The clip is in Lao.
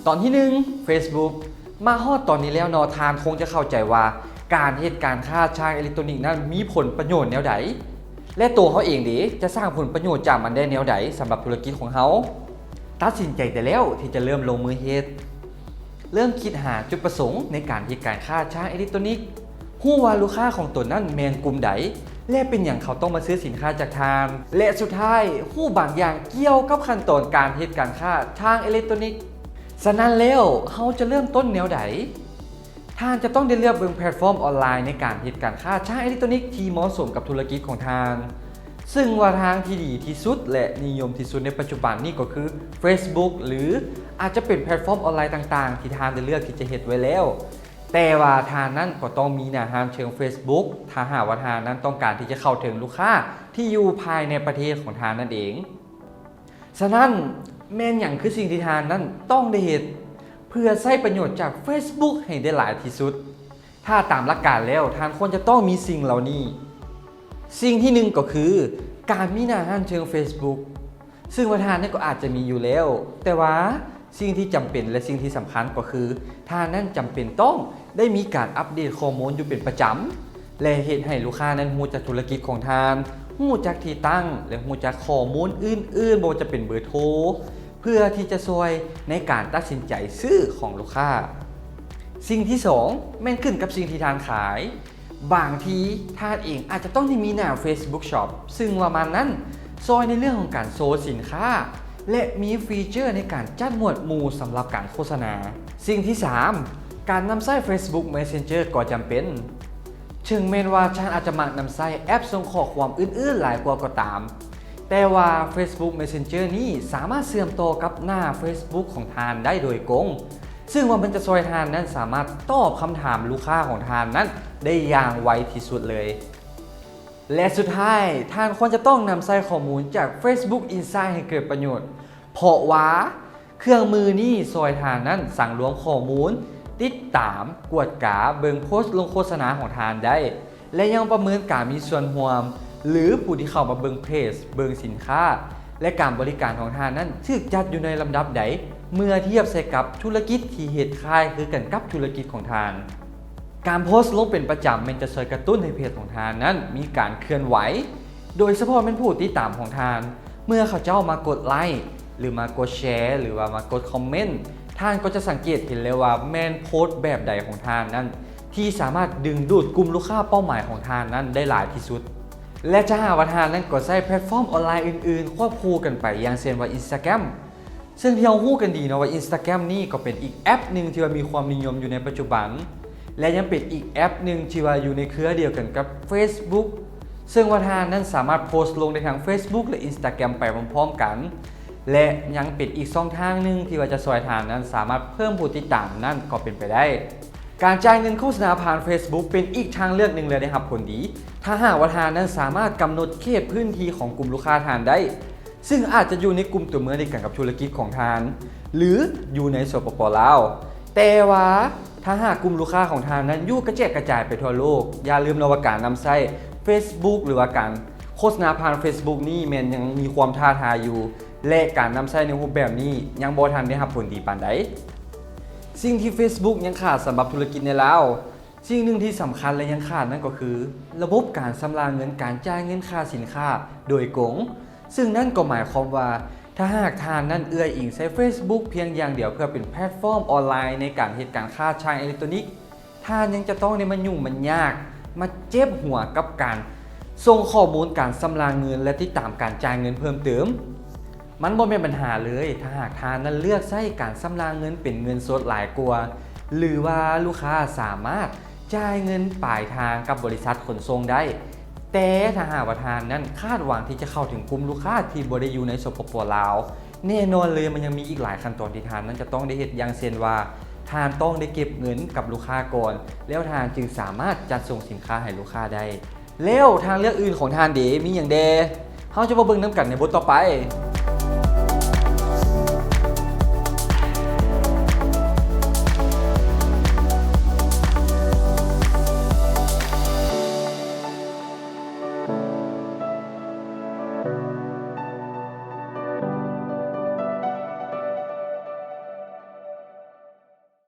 ຕອນທີໜຶ່ງ Facebook. ມາຮອດຕອນນີ້ແລ້ວເນາະ, ທ່ານຄົງຈະເຂົ້າໃຈວ່າການເຮັດການຄ້າທາງເອເລັກໂຕນິກນັ້ນມີຜົນປະໂຫຍດແນວໃດ ແລະ ໂຕເຮົາເອງເດ ຈະສ້າງຜົນປະໂຫຍດຈາກມັນໄດ້ແນວໃດສຳລັບທຸລະກິດຂອງເຮົາ. ຕັດສິນໃຈໄດ້ແລ້ວທີ່ຈະເລີ່ມລົງມືເຮັດ. ເລີ່ມຄິດຫາຈຸດປະສົງໃນການເຮັດການຄ້າທາງເອເລັກໂຕນິກ, ຮູ້ວ່າລູກຄ້າຂອງຕົນນັ້ນແມ່ນກຸ່ມໃດ ແລະ ເປັນຫຍັງເຂົາຕ້ອງມາຊື້ສິນຄ້າຈາກທ່ານ ແລະ ສຸດທ້າຍ ຮູ້ບາງຢ່າງກ່ຽວກັບຂັ້ນຕອນການເຮັດການຄ້າທາງເອເລັກໂຕນິກ. ສະນັ້ນແລ້ວ ເຮົາຈະເລີ່ມຕົ້ນແນວໃດ? ທ່ານຈະຕ້ອງໄດ້ເລືອກເບິ່ງແພລດຟອມອອນລາຍໃນການເຮັດການຄ້າທາງເອເລັກໂຕນິກທີ່ເໝາະສົມກັບທຸລະກິດຂອງທ່ານ. ຊຶ່ງວ່າທາງທີ່ດີທີ່ສຸດ ແລະ ນິຍົມທີ່ສຸດໃນປັດຈຸບັນນີ້ກໍຄື Facebook ຫຼື ອາດຈະເປັນແພລດຟອມອອນລາຍຕ່າງໆ ທີ່ທ່ານໄດ້ເລືອກທີ່ຈະເຮັດໄວ້ແລ້ວ. ແຕ່ວ່າທ່ານນັ້ນກໍຕ້ອງມີໜ້າຮ້ານເຊີງ Facebook ຖ້າຫາກວ່າທ່ານນັ້ນຕ້ອງການທີ່ຈະເຂົ້າເຖິງລູກຄ້າທີ່ຢູ່ພາຍໃນປະເທດຂອງທ່ານນັ້ນເອງ. ສະນັ້ນ, ແມ່ນຫຍັງຄືສິ່ງທີ່ທ່ານນັ້ນຕ້ອງໄດ້ເຮັດ ເພື່ອໃຊ້ປະໂຫຍດຈາກ Facebook ໃຫ້ໄດ້ຫຼາຍທີ່ສຸດ? ຖ້າຕາມຫຼັກການແລ້ວ, ທ່ານຄວນຈະຕ້ອງມີສິ່ງເຫຼົ່ານີ້. ສິ່ງທີໜຶ່ງກໍຄື ການມີໜ້າຮ້ານເຊີງ Facebook, ຊຶ່ງວ່າທ່ານນັ້ນກໍອາດຈະມີຢູ່ແລ້ວ, ແຕ່ວ່າສິ່ງທີ່ຈຳເປັນ ແລະ ສິ່ງທີ່ສຳຄັນກໍຄື ທ່ານນັ້ນຈຳເປັນຕ້ອງໄດ້ມີການອັບເດດຂໍ້ມູນຢູ່ເປັນປະຈຳ ແລະ ເຮັດໃຫ້ລູກຄ້ານັ້ນຮູ້ຈັກທຸລະກິດຂອງທ່ານ, ຮູ້ຈັກທີ່ຕັ້ງ ແລະ ຮູ້ຈັກຂໍ້ມູນອື່ນໆ, ບໍ່ວ່າຈະເປັນເບີໂທ, ເພື່ອທີ່ຈະຊ່ວຍໃນການຕັດສິນໃຈຊື້ຂອງລູກຄ້າ. ສິ່ງທີສອງ ແມ່ນຂຶ້ນກັບສິ່ງທີ່ທ່ານຂາຍ. ບາງທີທ່ານເອງອາດຈະຕ້ອງໄດ້ມີໜ້າ Facebook Shop ຊຶ່ງວ່າມັນນັ້ນຊ່ອຍໃນເລື່ອງຂອງການໂຊສິນຄ້າ ແລະ ມີຟີເຈີໃນການຈັດໝວດໝູ່ສຳລັບການໂຄສະນາ. ສິ່ງທີສາມ ການນຳໃຊ້ Facebook Messenger ກໍຈຳເປັນ. ເຖິງແມ່ນວ່າທ່ານອາດຈະມັກນຳໃຊ້ແອັບສົ່ງຂໍ້ຄວາມອື່ນໆຫຼາຍກວ່າກໍຕາມ, ແຕ່ວ່າ Facebook Messenger ນີ້ສາມາດເຊື່ອມຕໍ່ກັບໜ້າ Facebook ຂອງທ່ານໄດ້ໂດຍກົງ, ຊຶ່ງວ່າມັນຈະຊ່ວຍທ່ານນັ້ນສາມາດຕອບຄຳຖາມລູກຄ້າຂອງທ່ານນັ້ນໄດ້ຢ່າງໄວທີ່ສຸດເລີຍ. ແລະ ສຸດທ້າຍ, ທ່ານຄວນຈະຕ້ອງນຳໃຊ້ຂໍ້ມູນຈາກ Facebook Insight ໃຫ້ເກີດປະໂຫຍດ, ເພາະວ່າ ເຄື່ອງມືນີ້ຊ່ອຍທ່ານນັ້ນສັງລວມຂໍ້ມູນ, ຕິດຕາມ, ກວດກາ, ເບິ່ງໂພສລົງໂຄສະນາຂອງທ່ານໄດ້ ແລະ ຍັງປະເມີນການມີສ່ວນຮ່ວມ ຫຼື ຜູ້ທີ່ເຂົ້າມາເບິ່ງເພຈ, ເບິ່ງສິນຄ້າ ແລະ ການບໍລິການຂອງທ່ານນັ້ນຖືກຈັດຢູ່ໃນລຳດັບໃດ ເມື່ອທຽບໃສ່ກັບທຸລະກິດທີ່ເຮັດຄ້າຍຄືກັນກັບທຸລະກິດຂອງທ່ານ. ການໂພສລົງເປັນປະຈຳແມ່ນຈະຊ່ວຍກະຕຸ້ນໃຫ້ເພຈຂອງທ່ານນັ້ນມີການເຄື່ອນໄຫວ, ໂດຍສະເພາະແມ່ນຜູ້ຕິດຕາມຂອງທ່ານ. ເມື່ອເຂົາເຈົ້າມາກົດໄລ ຫຼື ມາກົດແຊ ຫຼືວ່າມາກົດຄອມເມັນ, ທ່ານກໍຈະສັງເກດເຫັນເລີຍວ່າແມ່ນໂພສແບບໃດຂອງທ່ານນັ້ນ ທີ່ສາມາດດຶງດູດກຸ່ມລູກຄ້າເປົ້າໝາຍຂອງທ່ານນັ້ນໄດ້ຫຼາຍທີ່ສຸດ. ແລະ ຖ້າຫາກວ່າທ່ານນັ້ນກໍໃຊ້ແພລດຟອມອອນລາຍອື່ນໆຄວບຄູ່ກັນໄປ, ຢ່າງເຊັ່ນວ່າ Instagram, ເຊິ່ງທີ່ເຮົາຮູ້ກັນດີເນາະວ່າ Instagram ນີ້ກໍເປັນອີກແອັບໜຶ່ງທີ່ວ່າມີຄວາມນິຍົມຢູ່ໃນປັດຈຸບັນ ແລະ ຍັງເປັນອີກແອັບໜຶ່ງທີ່ວ່າຢູ່ໃນເຄືອດຽວກັນກັບ Facebook, ເຊິ່ງວ່າທ່ານນັ້ນສາມາດໂພສລົງໄດ້ທັງ Facebook ແລະ Instagram ໄປພ້ອມໆກັນ ແລະ ຍັງເປັນອີກຊ່ອງທາງໜຶ່ງທີ່ວ່າຈະຊ່ວຍທ່ານນັ້ນສາມາດເພີ່ມຜູ້ຕິດຕາມນັ້ນກໍເປັນໄປໄດ້. ການຈ່າຍເງິນໂຄສະນາຜ່ານ Facebook ເປັນອີກທາງເລືອກໜຶ່ງ ແລະ ໄດ້ຮັບຜົນດີ ຖ້າຫາກວ່າທ່ານນັ້ນສາມາດກຳນົດເຂດພື້ນທີ່ຂອງກຸ່ມລູກຄ້າທ່ານໄດ້, ຊຶ່ງອາດຈະຢູ່ໃນກຸ່ມຕົວເມືອງດຽວກັນກັບທຸລະກິດຂອງທ່ານ ຫຼື ຢູ່ໃນ ສປປ ລາວ. ແຕ່ວ່າຖ້າຫາກກຸ່ມລູກຄ້າຂອງທ່ານນັ້ນຢູ່ກະແຈກກະຈາຍໄປທົ່ວໂລກ, ຢ່າລືມເນາະວ່າການນຳໃຊ້ Facebook ຫຼືວ່າການໂຄສະນາຜ່ານ Facebook ນີ້ແມ່ນຍັງມີຄວາມທ້າທາຍຢູ່ ແລະ ການນຳໃຊ້ໃນຮູບແບບນີ້ຍັງບໍ່ທັນໄດ້ຮັບຜົນດີປານໃດ. ສິ່ງທີ່ Facebook ຍັງຂາດສຳລັບທຸລະກິດໃນລາວ, ສິ່ງໜຶ່ງທີ່ສຳຄັນ ແລະ ຍັງຂາດນັ້ນກໍຄື ລະບົບການຊຳລະເງິນ, ການຈ່າຍເງິນຄ່າສິນຄ້າໂດຍກົງ. ຊຶ່ງນັ້ນກໍໝາຍຄວາມວ່າ ຖ້າຫາກທ່ານນັ້ນເອື້ອຍອີງໃສ່ Facebook ພຽງຢ່າງດຽວເພື່ອເປັນແພລດຟອມອອນລາຍໃນການເຮັດການຄ້າທາງເອເລັກໂຕນິກ, ທ່ານຍັງຈະຕ້ອງໄດ້ມາຫຍຸ້ງມາຍາກ, ມາເຈັບຫົວກັບການສົ່ງຂໍ້ມູນການຊຳລະເງິນ ແລະ ຕິດຕາມການຈ່າຍເງິນເພີ່ມເຕີມ. ມັນບໍ່ແມ່ນບັນຫາເລີຍ ຖ້າຫາກທ່ານນັ້ນເລືອກໃຊ້ການຊຳລະເງິນເປັນເງິນສົດຫຼາຍກວ່າ ຫຼືວ່າລູກຄ້າສາມາດຈ່າຍເງິນປາຍທາງກັບບໍລິສັດຂົນສົ່ງໄດ້. ແຕ່ຖ້າຫາກວ່າທ່ານນັ້ນຄາດຫວັງທີ່ຈະເຂົ້າເຖິງກຸ່ມລູກຄ້າທີ່ບໍ່ໄດ້ຢູ່ໃນ ສປປ ລາວ, ແນ່ນອນເລີຍ ມັນຍັງມີອີກຫຼາຍຂັ້ນຕອນທີ່ທ່ານນັ້ນຈະຕ້ອງໄດ້ເຮັດ, ຢ່າງເຊັ່ນວ່າ ທ່ານຕ້ອງໄດ້ເກັບເງິນກັບລູກຄ້າກ່ອນ, ແລ້ວທ່ານຈຶ່ງສາມາດຈັດສົ່ງສິນຄ້າໃຫ້ລູກຄ້າໄດ້. ແລ້ວທາງເລືອກອື່ນຂອງທ່ານເດ ມີຫຍັງແດ່? ເຮົາຈະມາເບິ່ງນຳກັນໃນບົດຕໍ່ໄປ.